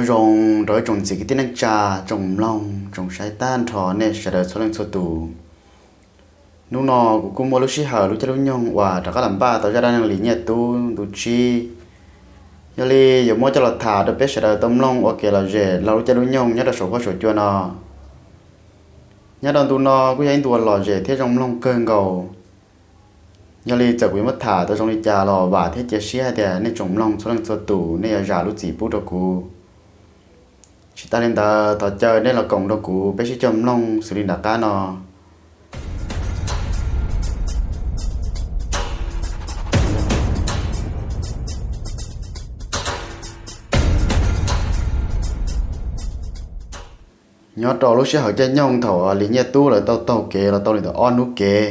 Zoo rau ib tsoom niam txiv kwv tij neej tsa, tsoom mloog tsoom saib tag nrho nej sawv daws txhua leej txhua tus. Hnub no kuv kuj muaj lub sij hawm lub caij lub nyoog uas rov qab los npaj tau zaj dab neeg Lis Nyiaj Tub ntu tsib. Yog li yuav muab coj los tham rau peb sawv daws tau mloog ua kev lom zem los lub caij lub nyoog nyob rau saum huab saum cua no. Nyob rau ntu no kuj yog ib ntu uas lom zem thiab zoo mloog kawg nkaus. Yog li txawm kuv yuav muab tham tau zoo li cas los vam thiab cia siab hais tias nej tsoom mloog txhua leej txhua tus nej yuav zam lub txim pub rau kuv. Tsis tas li ntawd thov caw nej los koom nrog kuv peb sib cog mloog xws li nram qab no. Nyob rau lub sij hawm caij nyoog thaum Lis Nyiaj Tub lawv tau taug kev los tau li ntawm ob hnub kev,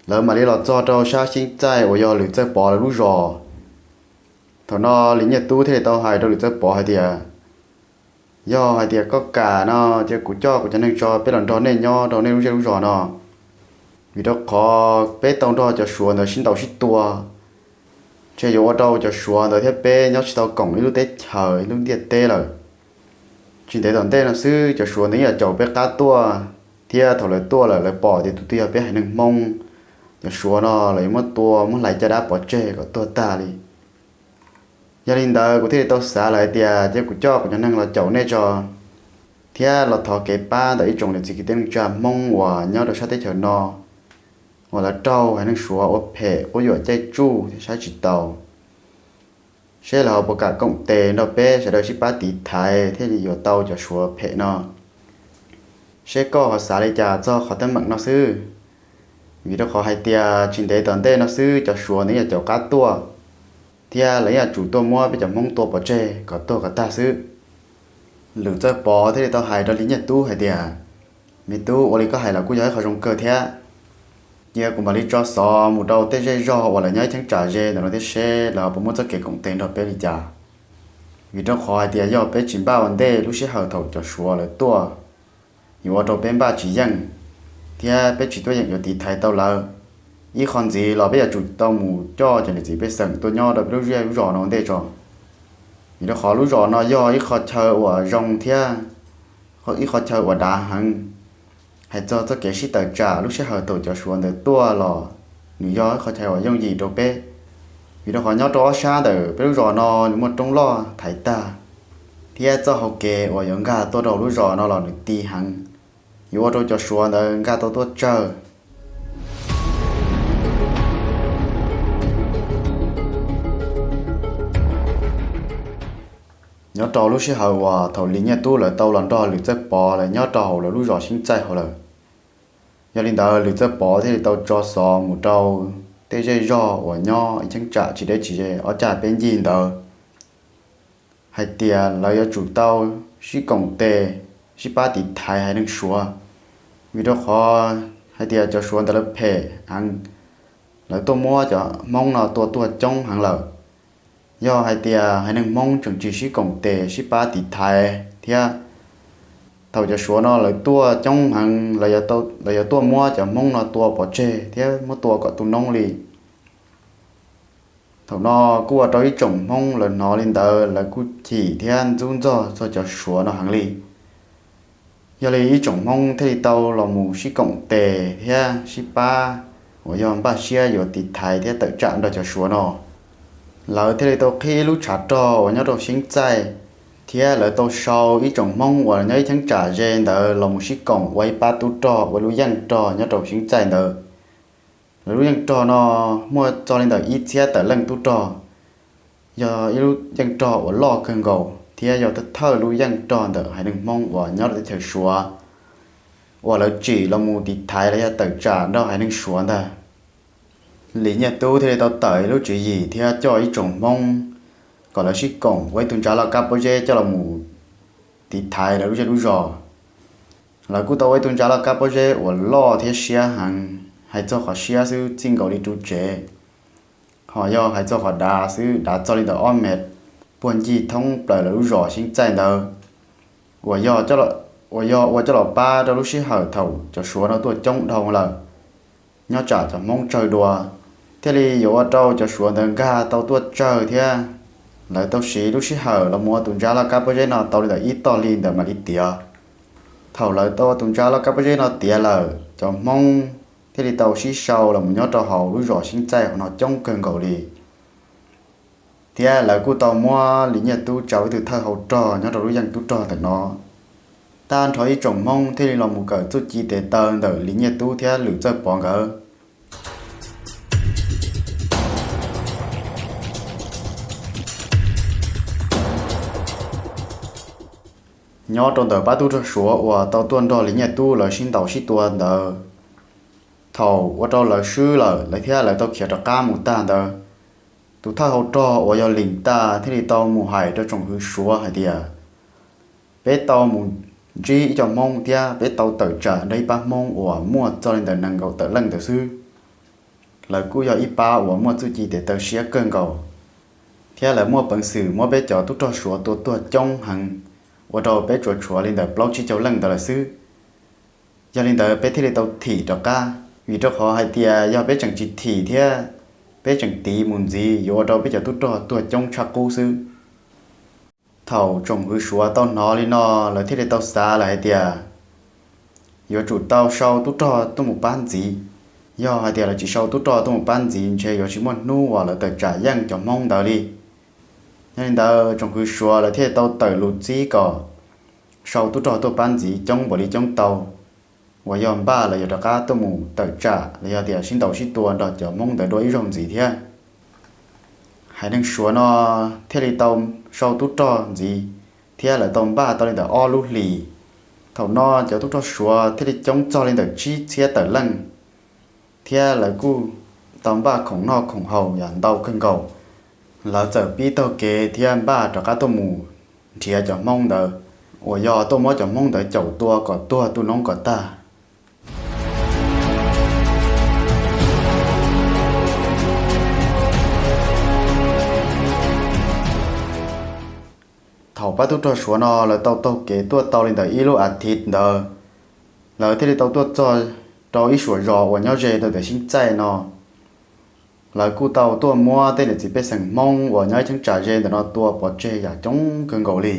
lawv mam li los txog rau sab Xeeb Txaij uas yog Lwm Txawj Pov lawv lub zos. Thaum no Lis Nyiaj Tub thiaj li tau hais rau Lwm Txawj Pov hais tias, yog hais tias koj kam no ces kuv coj kuv cov neeg tso peb los nrog nej nyob rau nej lub zej lub zos no, vim rau qhov peb tau nrog cov Suav ntawd sib ntaus sib tua, ntshe yuav ua rau cov Suav ntawd thiab peb nyob tsis tau koom ib lub teb chaws ib lub ntiaj teb lawm. Tsis ntev tom ntej no xwb cov Suav ntawd yeej yuav caum peb qab tuaj, thiab thaum lawv tuaj lawm lawv pom tias tus twg yog peb haiv neeg Hmoob, cov Suav no lawv yuav muab tua muab hlais caj dab pov tseg kom tuag tag li. Yog li ntawd kuv thiaj li tau xav lawm hais tias cia kuv coj kuv cov neeg los caum nej tso, thiab los thov kev pab ntawm ib tsoom niam txiv kwv tij neej tsa Hmoob uas nyob rau sab teb chaws no uas lawv raug haiv neeg Suav ua phem quab yuam caij tsuj thiab saib tsis taus, seb lawv ho puas kam koom tes nrog peb sawv daws sib pab tiv thaiv thiaj li yuav tau cov Suav phem no. Seb koj ho xav li cas txog qhov teeb meem no xwb, vim rau qhov hais tias tsis ntev tom ntej no xwb cov Suav ntawd yeej yuav caum qab tuaj, thiab lawv yeej yuav tsum tuaj muab peb cov Hmoob tua pov tseg kom tuag kom tag xwb. Lwm Txawj Pov thiaj li tau hais rau Lis Nyiaj Tub hais tias, me tub, ua li koj hais los kuj yog ib qho zoo kawg thiab. Cia kuv mam li tso xov mus rau tej zej zog uas lawv nyob ib cheeb tsam ze ntawm no thiab seb lawv ho puas muaj txoj kev koom tes nrog peb li cas. Vim rau qhov hais tias yog peb tsis npaj ua ntej lub sij hawm thaum cov Suav lawv tuaj, yuav ua rau peb npaj tsis yeej, thiab peb tsis tuaj yeem yuav tiv thaiv tau lawv. Ib qho ntxiv los peb yuav tsum tau mus coj cov niam txiv pej xeem tuaj nyob rau peb lub zej lub zos no ua ntej tso, vim rau qhov lub zos no yog ib qho chaw uas zoo thiab ib qho chaw uas dav heev. Hais txog txoj kev sib tawm tsam lub sij hawm thaum cov Suav ntawd tuaj los nws yog ib qho chaw uas yooj yim rau peb, vim rau qhov nyob rau ob sab ntawm peb lub zos no nws muaj roob loj thaiv tag, thiab txoj hau kev uas yuav nkag tuaj rau lub zos no los nws ti heev, yuav ua rau cov Suav ntawd nkag tau tuaj tsawg. Nyob rau lub sij hawm uas thaum Lis Nyiaj Tub lawv tau los nrog Lwm Txawj Pov lawv nyob rau hauv lawv lub zos Xeeb Txaij hauv lawm, yog li ntawd Lwm Txawj Pov thiaj li tau tso xov mus rau tej zej zog uas nyob ib cheeb tsam tsis deb tsis ze ob cag peb ncig ntawd hais tias lawv yuav tsum tau sib koom tes, sib pab tiv thaiv haiv neeg Suav, vim rau qhov hais tias cov Suav ntawd lawv phem heev, lawv tuaj muab cov Hmoob no tua tuag coob heev lawm. Yog hais tias haiv neeg Hmoob tseem tsis sib koom tes sib pab tiv thaiv thiab thaum cov Suav no lawv tuaj coob heev, lawv yuav tuaj muab cov Hmoob no tua pov tseg thiab muab tua kom tu noob li. Thaum no kuj ua rau ib tsoom Hmoob lawv hnov li ntawd lawv kuj chim thiab ntxub ntxog txog cov Suav no heev li. Yog li ib tsoom Hmoob thiaj li tau los mus sib koom tes thiab sib pab uas yog npaj siab yuav tiv thaiv thiab tawm tsam nrog cov Suav no. Lawv thiaj li tau qhib lub tshav rog uas nyob rau Xeeb Txaij, thiab lawv tau sau ib tsoom Hmoob uas nyob ib cheeb tsam ze ntawd los mus sib koom ua ib pab tub rog ua lub yeej rog nyob rau Xeeb Txaij ntawd. Lawv lub yeej rog no muaj txog li ntawm ib txhiab tawm leej tub rog, yog ib lub yeej rog uas loj kawg nkaus thiab yog thawj lub yeej rog ntawm haiv neeg Hmoob uas nyob rau teb chaws Suav uas lawv tsim los mus tiv thaiv los yog tawm tsam nrog haiv neeg Suav ntag. Lis Nyiaj Tub thiaj li tau tawm ib lub tswv yim thiab coj ib tsoom Hmoob kom lawv sib koom ua ib tug ntsa loj kab pob zeb coj los mus tiv thaiv lawv lub zej lub zos. Lawv kuj tau ua ib tug ntsa loj kab pob zeb uas loj thiab siab heev, hais txog qhov siab xwb txij nkaus li ru tsev, ho yog hais txog qhov dav xwb dav txog li ntawm ob mev, puag ncig thoob plaws lawv lub zos Xeeb Txaij ntawd, uas yog ua coj los pab rau lub sij hawm thaum cov Suav no tuaj coob dhau lawm, nyob tsam cov Hmoob tsawg dua, thiaj li yuav ua rau cov Suav ntawd nkag tau tuaj tsawg thiab Lawv tau siv lub sij hawm los mus ua tus ntsa loj kab pob zeb no tau li ntawm ib tog li ntawd mam li tiav. Thaum lawv tau ua tus ntsa loj kab pob zeb no tiav lawm, cov Hmoob thiaj li tau sib sau los mus nyob rau hauv lub zos Xyeeb Txaij hauv no coob kawg nkaus li. Thiab lawv kuj tau muab Lis Nyiaj Tub tsa ua ib tug thawj hau rog nyob rau lub yeej tub rog ntawm no. Tag nrho ib tsoom Hmoob thiaj li los mus kawm txuj ci tes taw ntawm Lis Nyiaj Tub thiab Lwm Txawj Pov nkawd. Nyob rau ntawm pab tub rog Suav uas tau tuaj nrog Lis Nyiaj Tub lawv sib ntaus sib tua ntawd, thaum ua rau lawv swb lawm, lawv thiab lawv tau khiav rov qab mus tag ntawd, tus thawj hau rog uas yog Lis Taj thiaj li tau mus hais rau tsoom hwv Suav hais tias, peb tau mus ntsib ib co Hmoob thiab peb tau tawm tsam nrog ib pab Hmoob uas muaj txog li ntawm nees nkaum tawm leej ntawd xwb. Lawv kuj yog ib pab uas muaj txuj ci tes taw siab kawg nkaus, thiab lawv muaj peev xwm muab peb cov tub rog Suav tua tuag coob heev, ua rau peb tsuas tshuav li ntawm plaub tsib caug leej ntawd lawm xwb. Yog li ntawd peb thiaj li tau thim rov qab, vim rau qhov hais tias yog peb tseem tsis thim thiab peb tseem tiv mus ntxiv yuav ua rau peb cov tub rog tuag coob tshaj qub xwb. Thaum tsoom hwv Suav tau hnov li no, lawv thiaj li tau xav lawm hais tias yuav tsum tau sau tub rog tuaj mus pab ntxiv. Yog hais tias lawv tsis sau tub rog tuaj mus pab ntxiv ntshe yuav tsis muaj hnub uas lawv tawm tsam yeej cov Hmoob ntawd li. Yog li ntawd tsoom hwv Suav lawv thiaj li tau tawm lus txib kom sau tub rog tuaj pab ntxiv coob npaum li coob tau, uas yog npaj lawv yuav rov qab tuaj mus tawm tsam los yog tias sib ntaus sib tua nrog cov Hmoob ntawd dua ib zaug ntxiv thiab. Haiv neeg Suav no thiaj li tau sau tub rog ntxiv, thiab lawv tau npaj tau li ntawm ob lub hlis. Thaum no cov tub rog Suav thiaj li coob txog li ntawm tsib txhiab tawm leej, thiab lawv kuj tau npaj khoom noj khoom haus yam ntau kawg nkaus. Lawv txawm pib taug kev thiab npaj rov qab tuaj mus nrhiav cov Hmoob ntawd, uas yog tuaj muab cov Hmoob ntawd caum tua kom tuag tu noob kom tag. Thaum pab tub rog Suav no lawv tau taug kev tuaj tau li ntawm ib lub as thiv ntawd, lawv thiaj li tau tuaj txog rau ib suam zos uas nyob ze rau ntawm Xyeeb Txaij no. Lawv kuj tau tuaj muab tej niam txiv pej xeem Hmoob uas nyob ib cheeb tsam ze ntawm no tua pov tseg yam coob kawg nkaus li,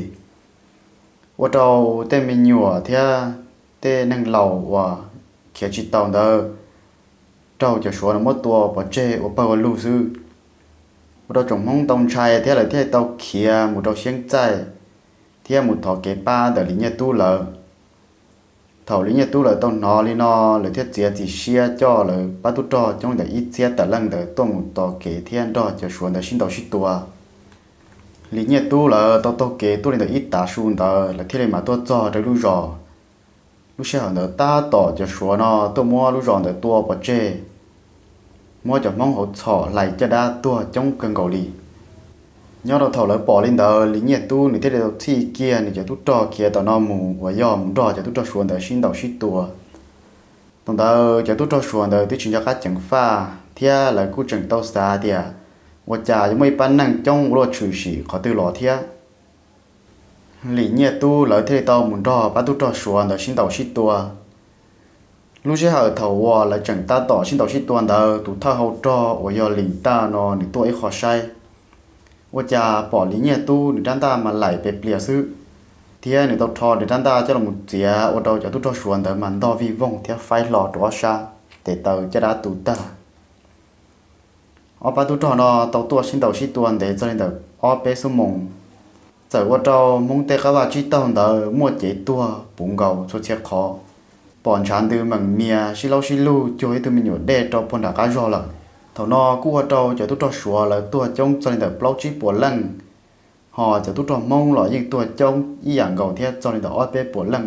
ua rau tej me nyuam thiab tej neeg laus uas khiav tsis taus ntawd raug cov Suav no muab tua pov tseg ua pawg ua lug xwb. Ua rau tsoom Hmoob tau ntshai thiab lawv thiaj tau khiav mus rau Xyeeb Txaij thiab mus thov kev pab ntawm Lis Nyiaj Tub lawv. Thaum Lis Nyiaj Tub lawv tau hnov li no, lawv thiaj txiav txim siab coj lawv pab tub rog coob ntawm ib txhiab tawm leej ntawd tuaj mus tos kev thiab nrog cov Suav ntawd sib ntaus sib tua. Lis Nyiaj Tub lawv tau taug kev tuaj li ntawm ib tav su ntawd lawv thiaj li mam tuaj txog rau lub zos. Lub sij hawm ntawd tab tom cov Suav no tuaj muab lub zos ntawd tua pov tseg, muab cov Hmoob hauv txhom hlais caj dab tuag coob kawg nkaus li. Nyob rau thaum lawv pom li ntawd, Lis Nyiaj Tub nws thiaj li tau txhij kiag nws cov tub rog khiav tom no mus uas yog mus nrog cov tub rog Suav ntawd sib ntaus sib tua. Thaum ntawd cov tub rog Suav ntawd twb tsis nco qab ceev faj thiab lawv kuj tseem tau xav tias ua cas yuav muaj ib pab neeg coob ua luaj tshwm sim qhov twg los thiab. Lis Nyiaj Tub lawv thiaj li tau mus nrog pab tub rog Suav ntawd sib ntaus sib tua. Lub sij hawm thaum uas lawv tseem tab tom sib ntaus sib tua ntawd, tus thawj hau rog uas yog Lis Taj no nws tuaj ib qho saib, ua cas pom Lis Nyiaj Tub nws rab ntaj mas laim pes plias xwb, thiab nws tau rho nws rab ntaj coj los mus txiav ua rau cov tub rog Suav ntawd mas ntog vij voog thiab faib hlo rau ob sab, tes taw caj dab tu tag. Ob pab tub rog no tau tuaj sib ntaus sib tua ntev txog li ntawm ob peb xuab moos, txawm ua rau Hmoob tej qab vaj tsib taug ntawd muaj cev tuag puv nkaus txhua txhia qhov, pom ntshav ntws meem mias sib laub sib lug cuag ib tug me nyuam dej rau puag nram qab zog lawm. Thaum no kuj ua rau cov tub rog Suav lawv tuag coob txog li ntawm plaub tsib puas leej, ho cov tub rog Hmoob los yeej tuag coob ib yam nkaus thiab txog li ntawm ob peb puas leej.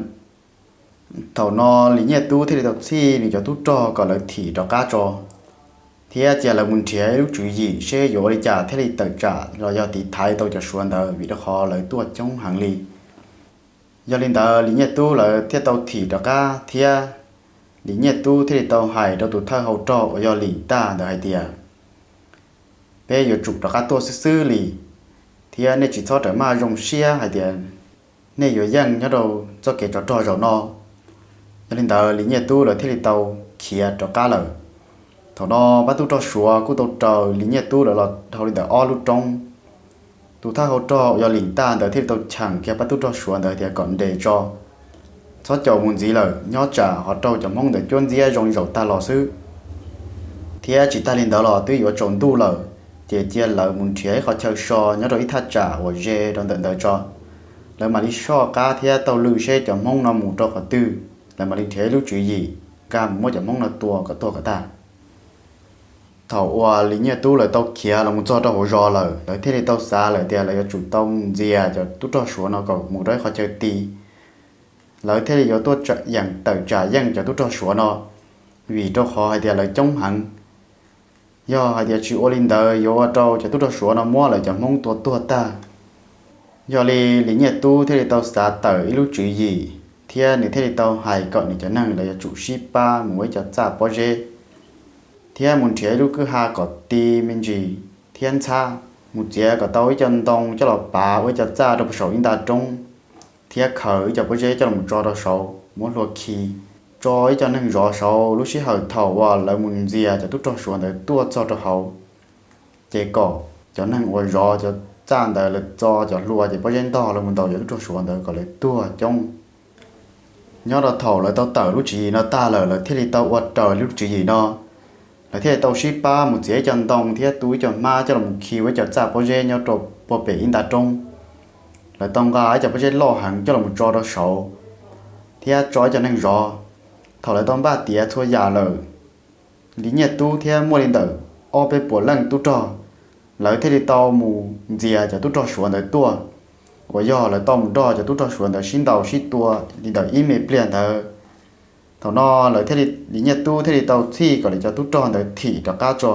Thaum no Lis Nyiaj Tub thiaj li tau txhij nws cov tub rog kom lawv thim rov qab tso, thiab cia lawv mus nrhiav ib lub tswv yim seb yuav ua li cas thiaj li tawm tsam los yog tiv thaiv tau cov Suav ntawd vim rau qhov lawv tuaj coob heev li. Yog li ntawd Lis Nyiaj Tub lawv thiaj tau thim rov qab thiab Lis Nyiaj Tub thiaj li tau hais rau tus thawj hau rog uas yog Lis Taj ntawd hais tias, peb yuav tsum rov qab tuaj xwb xwb li, thiab nej tsis txhob rawm maj zoo siab hais tias nej yuav yeej nyob rau txoj kev tsov rog zaum no. Yog li ntawd Lis Nyiaj Tub lawv thiaj li tau khiav rov qab lawm. Thaum no pab tub rog Suav kuj tau raws Lis Nyiaj Tub lawv los dhau li ntawm ob lub roob. Tus thawj hau rog uas yog Lim Taj ntawd thiaj li tau cheem kiag pab tub rog Suav ntawd tias kom nres tso, txhob caum mus ntxiv lawm, nyob tsam ho raug cov Hmoob ntawd cuab ntxiab zoo zaum tag los xwb, thiab tsis tag li ntawd los twb yuav tsaus ntuj lawm, ces cia lawv mus nrhiav ib qhov chaw so nyob rau ib thaj tsam uas ze rau ntawm ntawd tso, lawv mam li soj qab thiab taug lw seb cov Hmoob no mus rau qhov twg, lawv mam li nrhiav ib lub tswv yim nkag mus muab cov Hmoob no tua kom tuag kom tag. Thaum uas Lis Nyiaj Tub lawv tau khiav los mus txog rau hauv zos lawm, lawv thiaj li tau xav lawm tias lawv yuav tsum tau mus ntxias cov tub rog Suav no kom mus rau ib qhov chaw ti, lawv thiaj li yuav tuaj yeem tawm tsam yeej cov tub rog Suav no, vim rau qhov hais tias lawv coob heev. Yog hais tias tsis ua li ntawd yuav ua rau cov tub rog Suav no muab lawv cov Hmoob tua tuag tag. Yog li Lis Nyiaj Tub thiaj li tau xav tawm ib lub tswv yim, thiab nws thiaj li tau hais kom nws cov neeg lawv yuav tsum sib pab mus ua ib co txaj pob zeb, thiab mus nrhiav ib lub kwj ha kom ti me ntsis thiab ntxhab, mus txiav kom tau ib co ntoo coj los pav ua ib co txaj rau puag saum ib nta roob, thiab khaws ib co pob zeb coj los tso rau saud muab hlua khi, tso ib co neeg zov saud. Lub sij hawm thaum uas lawv mus ntxias cov tub rog Suav ntawd tuaj txog rau hauv, ces kom cov neeg uas zov cov txaj ntawd lawv txo cov hlua ces pob zeb ntog los mus ntaus cov tub rog Suav ntawd kom lawv tuag coob. Nyob rau thaum lawv tau tawm lub tswv yim no tag lawm, lawv thiaj li tau ua raws lub tswv yim no. Lawv thiaj li tau sib pab mus txiav ib co ntoo thiab tu ib co hmab coj los khi ua ib co txaj pob zeb nyob rau puag pem ib nta roob. Lawv tau nqa ib co pob zeb loj heev coj los tso rau saud thiab tso ib co neeg zov. Thaum lawv tau npaj tiav txhua yam lawm, Lis Nyiaj Tub thiab muaj li ntawm ob peb puas leej tub rog, lawv thiaj li tau mus ntxias cov tub rog Suav ntawd tuaj, uas yog lawv tau mus nrog cov tub rog Suav ntawd sib ntaus sib tua li ntawm ib me pliag ntawd. Thaum no lawv thiaj li, Lis Nyiaj Tub thiaj li tau txhij kom lawv cov tub rog ntawd thim rov qab tso.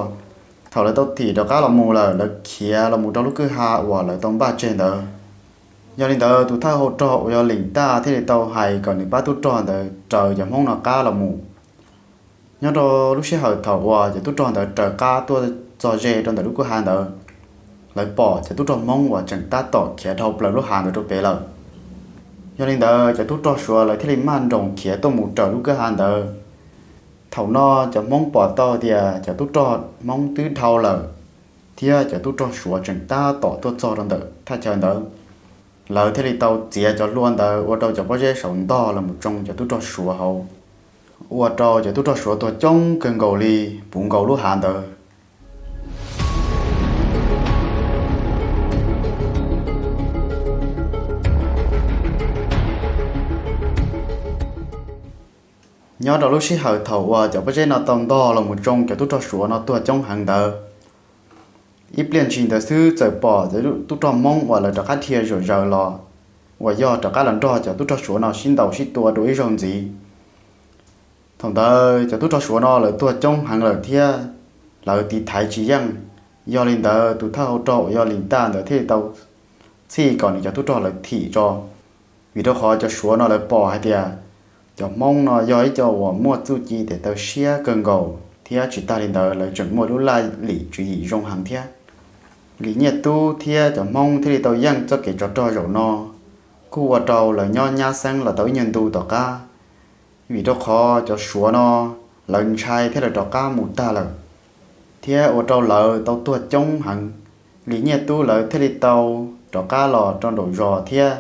Thaum lawv tau thim rov qab los mus lawm, lawv khiav los mus rau lub kwj ha uas lawv tau npaj tseg ntawd. Yog li ntawd, tus thawj hau rog uas yog Lis Taj thiaj li tau hais kom nws pab tub rog ntawd raws cov Hmoob no qab los mus. Nyob rau lub sij hawm thaum uas cov tub rog ntawd raws qab tuaj txog ze rau ntawm lub kwj ha ntawd, lawv pom cov tub rog Hmoob uas tseem tab tom khiav dhau plaws lub hav ntawd rau pem lawm. Yog li ntawd, cov tub rog Suav lawv thiaj li maj nroos khiav tuaj mus raws lub kwj ha ntawd. Thaum no cov Hmoob pom tau tias cov tub rog Hmoob twb dhau lawm, thiab cov tub rog Suav tseem tab tom tuaj txog rau ntawm thaj chaw ntawd, lawv thiaj li tau txiav cov hlua ntawd ua rau cov pob zeb saud ntog los mus tsoo cov tub rog Suav hauv, ua rau cov tub rog Suav tuag coob kawg nkaus li, puv nkaus lub hav ntawd. Nyob rau lub sij hawm thaum uas cov pob zeb no tau ntog los mus tsoo cov tub rog Suav no tuag coob heev ntawd, ib pliag ntshis ntawd xwb txawm pom cov tub rog Hmoob uas lawv rov qab dhia zom zaws los, uas yog rov qab los nrog cov tub rog Suav no sib ntaus sib tua dua ib zaug ntxiv. Thaum ntawd cov tub rog Suav no lawv tuag coob heev lawm thiab lawv tiv thaiv tsis yeej. Yog li ntawd, tus thawj hau rog uas yog Lis Taj ntawd thiaj li tau txhij kom nws cov tub rog lawv thim tso, vim rau qhov cov Suav no lawv pom hais tias cov Hmoob no yog ib co uas muaj txuj ci tes taw siab kawg nkaus, thiab tsis tag li ntawd lawv tseem muaj lub laj lim tswv yim zoo heev thiab. Lis Nyiaj Tub thiab cov Hmoob thiaj li tau yeej txoj kev tsov rog zaum no, kuj ua rau lawv nyob nyab xeeb los tau ib nyuag ntu tom qab, vim rau qhov cov Suav no lawv ntshai thiab lawv rov qab mus tag lawm, thiab ua rau lawv tau tuag coob heev. Lis Nyiaj Tub lawv thiaj li tau rov qab los rau nraum zos thiab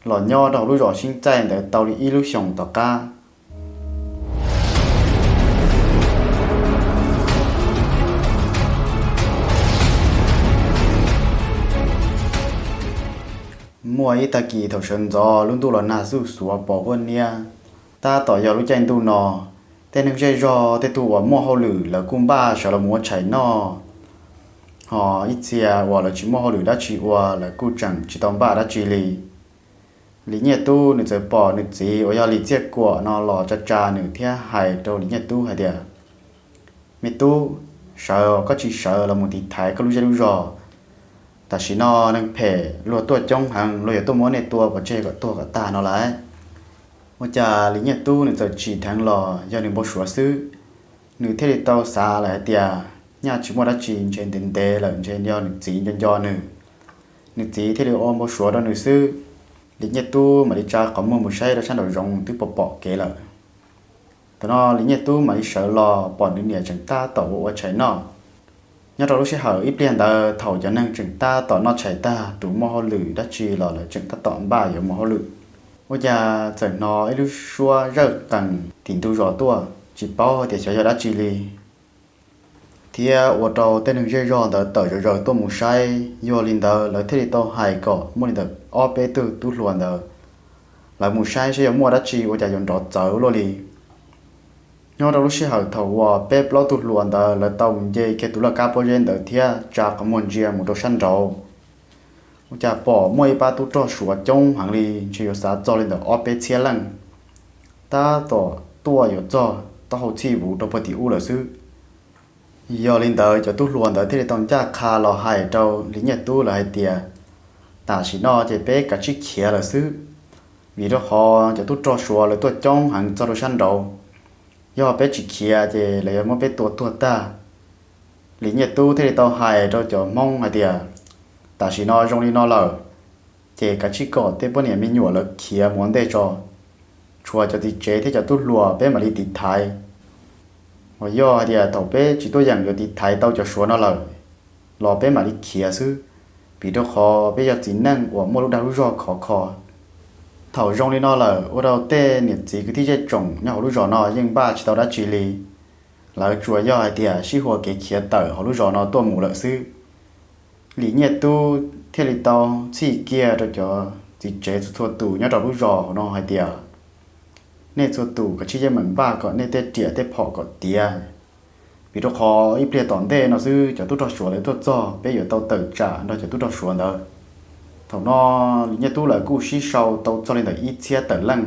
los nyob rau hauv lub zos Sib Txaij ntawd tau li ib lub xyoos tom qab. Muaj ib tag kis thaum sawv ntxov lub ntuj los nag xuj xuav pos huab niab, tab tom yog lub caij ntuj no, tej neeg zej zog tej tug uas muaj hauj lwm lawv kuj npaj sawv los mus ua tshais noj, ho ib txhia uas lawv tsis muaj hauj lwm dab tsi ua lawv kuj tseem tsis tau npaj dab tsi li. Lis Nyiaj Tub nws txawm pom nws txiv uas yog Lis Txiaj Kuam no los tsa tsa nws thiab hais rau Lis Nyiaj Tub hais tias, Me tub, sawv, koj tsis sawv los mus tiv thaiv koj lub zej lub zog. Tam sim no neeg phem luag tuaj coob heev, luag yuav tuaj muab nej tua pov tseg kom tuag kom tag no lawm. Ua cas Lis Nyiaj Tub nws txawm tsim dheev los yog nws npau suav xwb, nws thiaj li tau xav lawm hais tias nyaj tsis muaj dab tsi, ntshe ntev ntev lawm ntshe yog nws txiv nco nco nws, nws txiv thiaj li ua npau suav rau nws xwb. Lis Nyiaj Tub mam li tsa qhov muag mus saib rau sab nraum zoov twb pom pom kev lawm. Thaum no Lis Nyiaj Tub mam li sawv los pom nws niam tseem tab tom ua ua tshais noj. Nyob rau lub sij hawm ib pliag ntawd thaum cov neeg tseem tab tom noj tshais tag, tus muaj hauj lwm dab tsi los lawv tseem tab tom npaj yuav mus hauj lwm, ua cas txawm hnov ib lub suab zawj qees tim ntug zos tuaj, tsis paub hais tias xyov yog dab tsi li. Thiab ua rau tej neeg zej zog ntawd tawm zom zaws tuaj mus saib, yog li ntawd lawv thiaj li tau hais kom muaj li ntawm ob peb tug tub hluas ntawd, lawv mus saib saib yog muaj dab tsi ua cas yuav nrov txawv luaj li. Nyob rau lub sij hawm thaum uas peb plaub tug hluas ntawd lawv tau mus nce kiag tus laj kab pob zeb ntawd thiab tsa qhov muag ntsia mus rau sab nraud, ua cas pom muaj ib pab tub rog Suav coob heev li, ntshe yuav xav txog li ntawm ob peb txhiab leej, tab tom tuaj yuav txog taub hau txhij vuv rau puag tim ub lawm xwb. Yog li ntawd cov tub hluas ntawd thiaj li tau ncaj qha los hais rau Lis Nyiaj Tub lawv hais tias, tam sim no ces peb kav tsij khiav lawm xwb, vim rau qhov cov tub rog Suav lawv tuaj coob heev txog rau sab nraud, yog peb tsis khiav ces lawv yuav muab peb tua tuag tag. Lis Nyiaj Tub thiaj li tau hais rau cov Hmoob hais tias, tam sim no zoo li no lawm, ces kav tsij kom tej poj niam me nyuam lawv khiav mus ua ntej tso, tshuav cov txiv tsev thiab cov tub hluas peb mam li tiv thaiv. Uas yog hais tias thaum peb tsis tuaj yeem yuav tiv thaiv tau cov Suav no lawm, los peb mam li khiav xwb, vim rau qhov peb yog txiv neej uas muaj lub dag lub zog khov kho. Thaum zoo li no lawm ua rau tej niam txiv kwv tij zej tsoom nyob hauv lub zos no yeej npaj tsis tau dab tsi li, lawv tsuas yog hais tias sib hua kev khiav tawm hauv lub zos no tuaj mus lawm xwb. Lis Nyiaj Tub thiaj li tau txhij kiag rau cov txiv tsev txhua txhua tus nyob rau lub zos no hais tias, nej txhua tus kav tsij yeej meem npaj kom nej tej riam tej phom kom tiav, vim rau qhov ib pliag tom ntej no xwb cov tub rog Suav lawv tuaj txog peb yuav tau tawm tsam nrog cov tub rog Suav ntawd. Thaum no Lis Nyiaj Tub lawv kuj sib sau tau txog li ntawm ib txhiab tawm leej,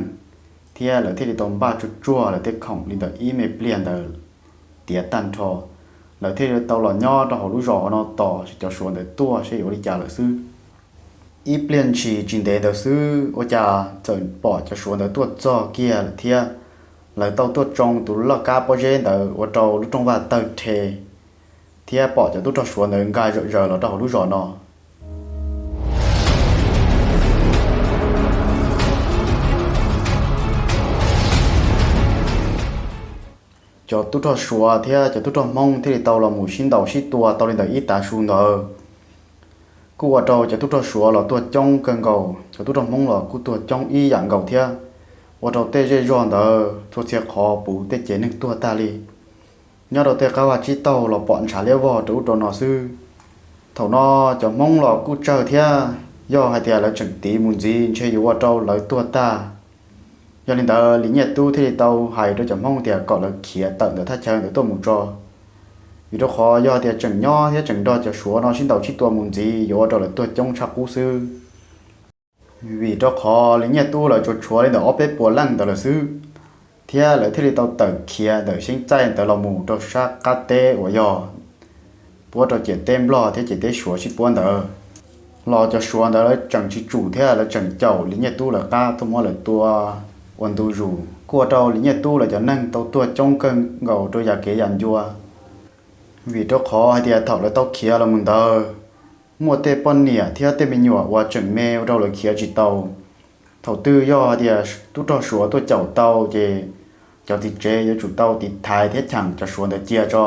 thiab lawv thiaj li tau npaj tsuag tsuag lawv tej khoom li ntawm ib me pliag ntawd tiav tag nrho, lawv thiaj li tau los nyob rau hauv lub zos no tos cov Suav ntawd tuaj seb yuav ua li cas lawm xwb. Ib pliag ntshis tsis ntev ntawd xwb ua cas txawm pom cov Suav ntawd tuaj txog kiag lawm thiab, lawv tau tuaj tsoo tus laj kab pob zeb ntawd ua rau lub rooj vag tawg rhe, thiab pom cov tub rog Suav ntawd nkag zom zaws los rau hauv lub zos no. Cov tub rog Suav thiab cov tub rog Hmoob thiaj li tau los mus sib ntaus sib tua tau li ntawm ib tav su ntawd, kuj ua rau cov tub rog Suav los tuag coob kawg nkaus, cov tub rog Hmoob los kuj tuag coob ib yam nkaus thiab, ua rau tej zej zog ntawd txhua txhia qhov puv tej cev neeg tuag tag li. Nyob rau tej qab vaj tsib taug los pom ntshav liab vog rau ub rau no xwb. Thaum no cov Hmoob los kuj tsawg thiab, yog hais tias lawv tseem tiv mus ntxiv ntshe yuav ua rau lawv tuag tag. Yog li ntawd Lis Nyiaj Tub thiaj li tau hais rau cov Hmoob tias kom lawv khiav tawm ntawm thaj chaw ntawd tuaj mus tso, vim rau qhov yog tias tseem nyob thiab tseem nrog cov Suav no sib ntaus sib tua mus ntxiv yuav ua rau lawv tuag coob tshaj qub xwb. Vim rau qhov Lis Nyiaj Tub lawv tsuas tshuav li ntawm ob peb puas leej ntawd lawm xwb, thiab lawv thiaj li tau tawm khiav ntawm xeeb txaij ntawd los mus rau sab qab teb uas yog puab rau ciam teb Nplog thiab ciam teb Suav sib puab ntawd. Los cov Suav ntawd lawv tseem tsis tsum thiab lawv tseem caum Lis Nyiaj Tub lawv qab tuaj muab lawv tua ua ntu zus, kuj ua rau Lis Nyiaj Tub lawv cov neeg tau tuag coob kawg nkaus rau yam kev yam ncua. Vim rau qhov hais tias thaum lawv tau khiav los mus ntawd, muaj tej poj niam thiab tej me nyuam uas tseem me ua rau lawv khiav tsis tau. Thaum twg yog hais tias tub rog Suav tuaj caum tau ces cov txiv tsev yuav tsum tau tiv thaiv thiab cheem cov Suav ntawd cia tso,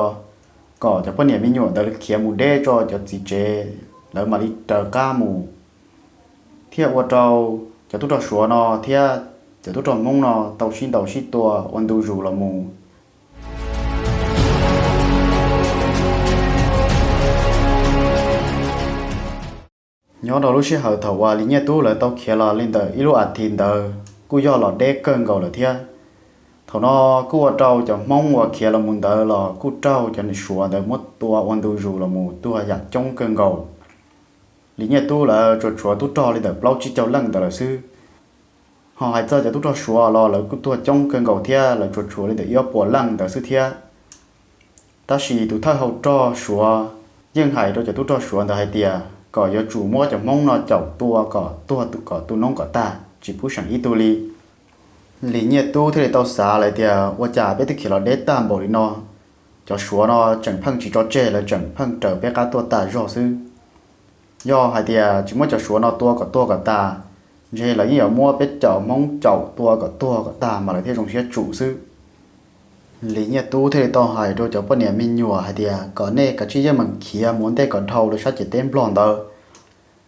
kom cov poj niam me nyuam ntawd khiav mus deb tso cov txiv tsev, lawv mam li raws qab mus. Thiab ua rau cov tub rog Suav no thiab cov tub rog Hmoob no tau sib ntaus sib tua ua ntu zus los mus. Nyob rau lub sij hawm thaum uas Lis Nyiaj Tub lawv tau khiav los li ntawm ib lub as thiv ntawd kuj yog los deb kawg nkaus lawm thiab. Thaum no kuj ua rau cov Hmoob uas khiav los mus ntawd los kuj raug cov Suav ntawd muab tua ua ntu zus los mus tuag yam coob kawg nkaus. Lis Nyiaj Tub lawv tsuas tshuav tub rog li ntawm plaub tsib caug leej ntawd lawm xwb. Ho hais txog cov tub rog Suav los lawv kuj tuag coob kawg nkaus thiab, lawv tsuas tshuav li ntawm ib ob puas leej ntawd xwb thiab. Tab sis tus thawj hau rog Suav yeej hais rau cov tub rog Suav ntawd hais tias kom yuav tsum muab cov Hmoob no caum tua kom tuag kom tu noob kom tag, tsis pub seem ib tug li. Lis Nyiaj Tub thiaj li tau xav lawm tias ua cas peb twb khiav los deb tag npaum li no, cov Suav no tseem pheej tsis tso tseg, lawv tseem pheej raws peb qab tuaj tas zog xwb. Yog hais tias tsis muab cov Suav no tua kom tuag kom tas, ntshe lawv yeej yuav muab peb cov Hmoob caum tua kom tuag kom tag mas lawv thiaj zoo siab tsum xwb. Lis Nyiaj Tub thiaj li tau hais rau cov poj niam me nyuam hais tias kom nej kav tsij yeej meem khiav mus ua ntej kom dhau lawv sab ciam teb Nplog ntawd.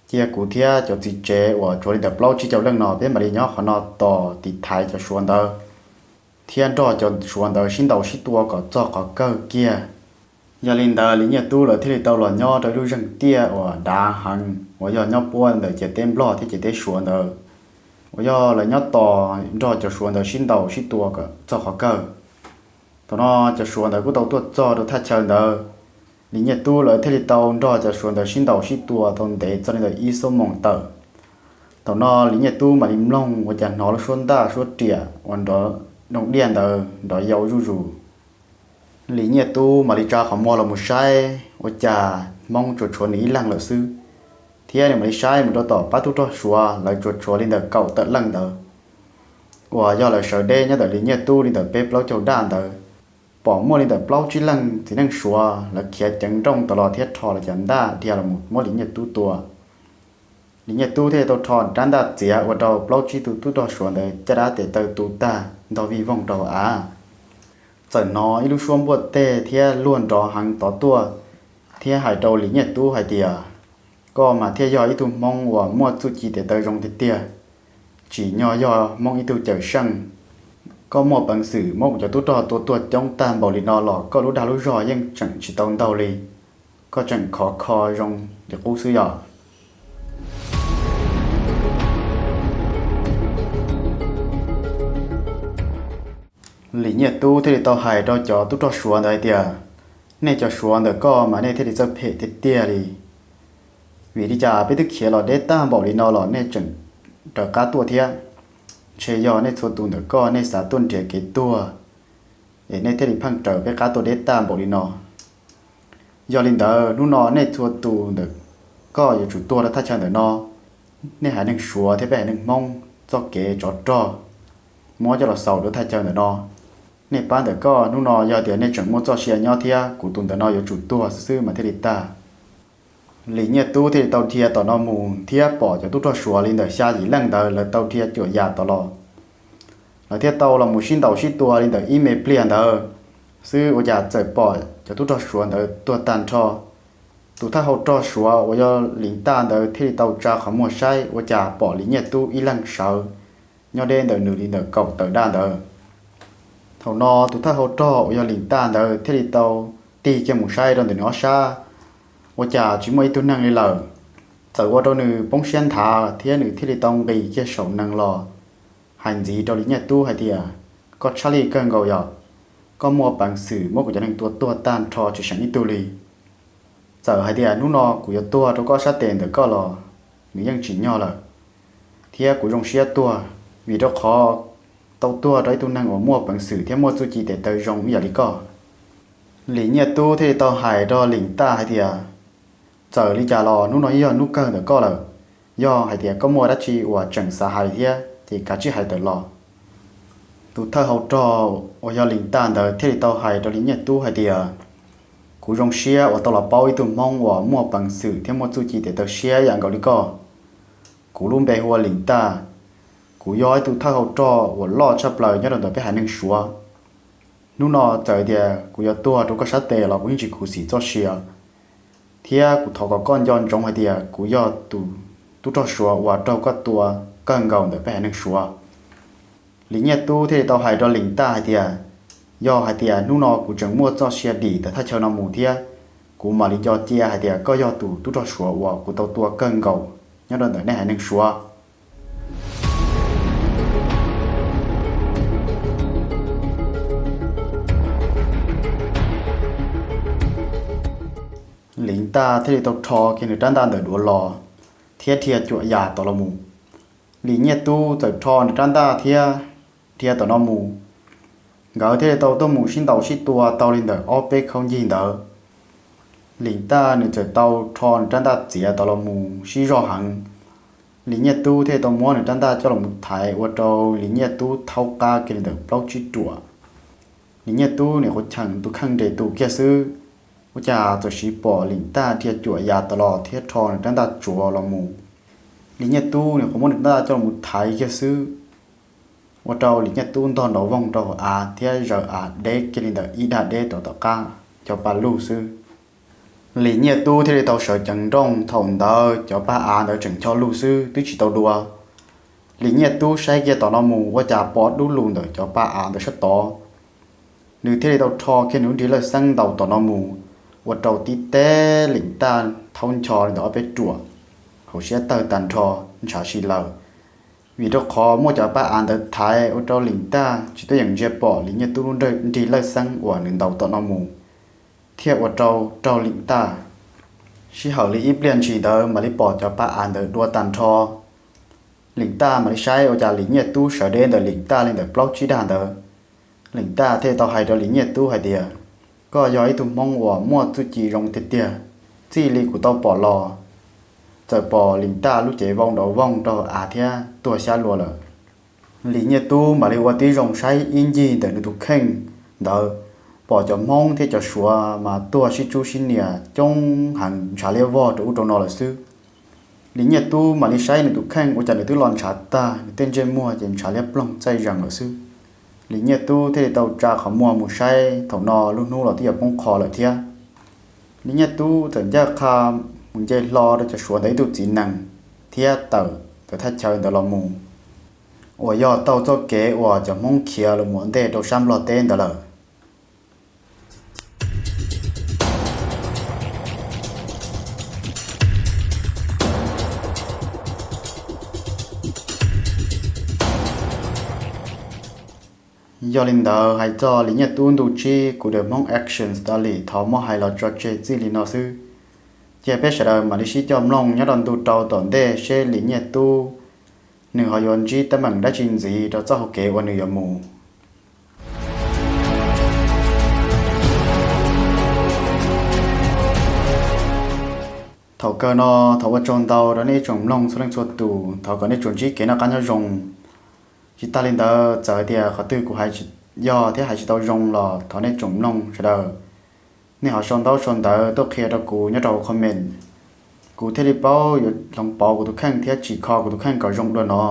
Cia kuv thiab cov txiv tsev uas tshuav li ntawm plaub tsib caug leej no peb mam li nyob qhov no tos tiv thaiv cov Suav ntawd thiab nrog cov Suav ntawd sib ntaus sib tua kom txog qhov kawg kiag. Yog li ntawd Lis Nyiaj Tub lawv thiaj li tau los nyob rau ib lub zeeg tiaj uas dav heev uas yog nyob puab ntawm ciam teb Nplog thiab ciam teb Suav ntawd, uas yog lawv nyob tos nrog cov Suav ntawd sib ntaus sib tua kom txog qhov kawg. Thaum no cov Suav ntawd kuj tau tuaj txog rau thaj chaw ntawd. Lis Nyiaj Tub lawv thiaj li tau nrog cov Suav ntawd sib ntaus sib tua tau ntev txog li ntawm ib xuab moos tawm. Thaum no Lis Nyiaj Tub mam li mloog ua cas hnov lub suab ntaj suab riam uas nrov doog diaj ntawd nrov yau zuj zus. Lis Nyiaj Tub mam li tsa qhov muag los mus saib ua cas Hmoob tsuas tshuav nws ib leeg lawm xwb, thiab nws mam li saib mus rau tom pab tub rog Suav lawv tsuas tshuav li ntawm kaum tawm leej ntawd, uas yog lawv sawv deb nyob ntawm Lis Nyiaj Tub li ntawm peb plaub caug daj ntawd. Pom muaj li ntawm plaub tsib leeg txiv neej Suav lawv khiav ceev nrooj tas los thiab rho lawv cov ntaj dhia los mus muab Lis Nyiaj Tub tua. Lis Nyiaj Tub thiaj tau rho rab ntaj txiav ua rau plaub tsib tug tub rog Suav ntawd caj dab tes taw tu tag ntog vij voog rau av. Txawm hnov ib lub suab npuaj teg thiab luag nrov heev tod tuaj, thiab hais rau Lis Nyiaj Tub hais tias, koj mas thiaj yog ib tug Hmoob uas muaj txuj ci tes taw zoo tiag tiag, tsim nyog yog Hmoob ib tug cawm seej. Koj muaj peev xwm muab kuv cov tub rog tua tuag coob tag npaum li no los koj lub dag lub zog yeej tseem tsis tau ntaug li. Koj tseem khov kho zoo li qub xwb yom. Lis Nyiaj Tub thiaj li tau hais rau cov tub rog Suav ntawd hais tias, nej cov Suav ntawm koj mas nej thiaj li txawj phem tiag tiag li. Vim li cas peb twb khiav los deb tag npaum li no los nej tseem raws qab tuaj thiab? Ntshe yog nej txhua tus ntawm koj nej xav tuaj nrhiav kev tuag, es nej thiaj li pheej raws peb qab tuaj deb tag npaum li no. Yog li ntawd hnub no nej txhua tus ntawm koj yuav tsum tuag rau thaj chaw ntawm no. Nej haiv neeg Suav thiab peb haiv neeg Hmoob txoj kev tsov rog muab coj los xaus rau thaj chaw ntawm no. Nej pab ntawm koj hnub no yog tias nej tseem muaj txoj sia nyob thiab, kuv tus ntawm no yuav tsum tuag xwb xwb mas thiaj li tag. Lis Nyiaj Tub thiaj li tau dhia tom no mus thiab pom cov tub rog Suav li ntawm xya yim leej ntawd lawv tau dhia cuam yam tom los. Lawv thiaj tau los mus sib ntaus sib tua li ntawm ib me pliag ntawd xwb ua cas txawm pom cov tub rog Suav ntawd tuag tag nrho. Tus thawj hau rog Suav uas yog Lis Ntaj ntawd thiaj li tau tsa qhov muag saib ua cas pom Lis Nyiaj Tub ib leeg sawv nyob deb ntawm nws li ntawm kaum tawm daj ntawd. Thaum no tus thawj hau rog uas yog Lis Ntaj ntawd thiaj li tau tig kiag mus saib rau ntawm nws ob sab, ua cas tsis muaj ib tug neeg li lawm. Txawm ua rau nws poob siab nthav thiab nws thiaj li tau nqis kiag saum nees los hais ntxiv rau Lis Nyiaj Tub hais tias, koj tshaj lij kawg nkaus yom, koj muaj peev xwm muab kuv cov neeg tua tuag tag nrho tsis seem ib tug li. Txawm hais tias hnub no kuv yuav tuag rau koj sab tes ntawm koj los nws yeej tsim nyog lawm, thiab kuv zoo siab tuag, vim rau qhov tau tuag rau ib tug neeg uas muaj peev xwm thiab muaj txuj ci tes taw zoo ib yam li koj. Lis Nyiaj Tub thiaj li tau hais rau Lis Ntaj hais tias, txawm li cas los hnub no yog hnub kawg ntawm koj lawm, yog hais tias koj muaj dab tsi uas tseem xav hais thiab ces kav tsij hais tawm los. Tus thawj hau rog uas yog Lis Ntaj ntawd thiaj li tau hais rau Lis Nyiaj Tub hais tias, kuv zoo siab uas tau los paub ib tug Hmoob uas muaj peev xwm thiab muaj txuj ci tes taw siab yam nkaus li koj. Kuv lub npe hu ua Lis Ntaj, kuv yog ib tug thawj hau rog uas loj tshaj plaws nyob rau ntawm peb haiv neeg Suav. Hnub no txawm tias kuv yuav tuag rau koj sab tes los kuv yeej tsis khuv xim txoj sia, thiab kuv thov kom koj nco ntsoov hais tias kuv yog tus tub rog Suav uas raug koj tua kawg nkaus ntawm peb haiv neeg Suav. Lis Nyiaj Tub thiaj li tau hais rau Lis Ntaj hais tias, yog hais tias hnub no kuv tseem muaj txoj sia dim tawm thaj chaw no mus thiab, kuv mam li nco cia hais tias koj yog tus tub rog Suav uas kuv tau tua kawg nkaus nyob rau ntawm nej haiv neeg Suav. Lis Ntaj thiaj li tau rho kiag nws rab ntaj ntawm duav los thiab dhia cuam yam tom los mus. Lis Nyiaj Tub txawm rho nws rab ntaj thiab dhia tom no mus. Nkawd thiaj li tau tuaj mus sib ntaus sib tua tau li ntawm ob peb khaub ncig ntawd. Lis Ntaj nws txawm tau rho nws rab ntaj txiav tom los mus sib zog heev. Lis Nyiaj Tub thiaj li tau muab nws rab ntaj coj los mus thaiv ua rau Lis Nyiaj Tub thaub qab kiag li ntawm plaub tsib ruam. Lis Nyiaj Tub nim qhuav cheem tus kheej nres tus kiag xwb, ua cas txawm siv pom Lis Ntaj dhia cuam yam tom los thiab rho nws rab ntaj tsuav los mus. Lis Nyiaj Tub nim qhuav muab nws rab ntaj coj los mus thaiv kiag xwb, ua rau Lis Nyiaj Tub ntog nrov voog rau hauv av thiab zaws av deb kiag li ntawm ib dag deb rau tom qab cov pa luj xwb. Lis Nyiaj Tub thiaj li tau sawv ceev nrooj, thaum ntawd cov pa av ntawd tseem ncho lug xwb twb tsis tau dua. Lis Nyiaj Tub saib kiag tom no mus ua cas pom dub lug ntawm cov pa av ntawd sab tod. Nws thiaj li tau rho kiag nws lub nrig lawj xeeb ntaus tom no mus, ua rau tib teg lim taj thaub ncho li ntawm ob peb ruam hauv siab tawg tag nrho, ntshav si lawm. Vim rau qhov muaj cov pa av ntawd thaiv ua rau lim taj tsis tuaj yeem ntsia pom Lis Nyiaj Tub lub nrig lawj xeeb uas nws ntaus tom no mus, thiaj ua rau raug lim taj. Sij hawm li ib pliag ntshis ntawd mam li pom cov pa av ntawd dua tag nrho. Lim taj mam li saib ua cas Lis Nyiaj Tub sawv deb ntawm lim taj li ntawm plaub tsib dag ntawd. Lim taj thiaj tau hais rau Lis Nyiaj Tub hais tias, koj yog ib tug Hmoob uas muaj txuj ci zoo tiag tiag, txij li kuv tau pom los txawm pom Lis Nyiaj Tub lub cev vau nrov voog rau av thiab tuag xyab lua lawm. Lis Nyiaj Tub mam li ua tib zoo saib ib ncig ntawm nws tus kheej ntawd, pom cov Hmoob thiab cov Suav mas tuag sib tsub sib nias coob heev ntshav liab vog rau ub rau no lawm xwb. Lis Nyiaj Tub mam li saib nws tus kheej ua cas nws twb los ntshav tag, nws tej ntsej muag ces ntshav liab ploog txaij zees lawm xwb. Lis Nyiaj Tub thiaj li tau tsa qhov muag mus saib, thaum no lub hnub los twb yuav poob qho lawm thiab. Lis Nyiaj Tub txawm ncaj qha mus nce hlo rau cov Suav ntawd ib tug txiv nees thiab tawm ntawm thaj chaw ntawd los mus, uas yog taug txoj kev uas cov Hmoob khiav los mus ua ntej rau sab Nplog teb ntawd lawm. Yog li ntawd hais txog Lis Nyiaj Tub ntu tsib kuv The Hmong Action Story thov muab hais los tso tseg txij li no xwb. Cia peb sawv daws mam li sib coj mloog nyob rau ntu rau tom ntej seb Lis Nyiaj Tub nws ho yuav ntsib teeb meem dab tsi ntxiv rau txoj hauv kev uas nws yuav mus. Thaum kawg no, thov ua tsaug ntau rau nej ib tsoom mloog txhua leej txhua tus, thov kom nej tsuas ntsib kev noj qab nyob zoo. Tsis tas li ntawd, txawm hais tias qhov twg kuv hais tsis yog thiab hais tsis tau zoo los thov nej tsoom mloog sawv daws nej ho sau ntaub sau ntawv tuaj qhia rau kuv nyob rau hauv comment, kuv thiaj li paub yuav hloov pauv kuv tus kheej thiab tsim kho kuv tus kheej kom zoo dua no,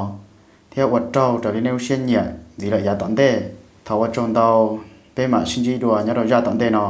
thiab ua raug raws li nej lub siab nyiam ntxiv lawm yav tom ntej. Thov ua tsaug ntau, peb mam sib ntsib dua nyob rau zaj tom ntej no.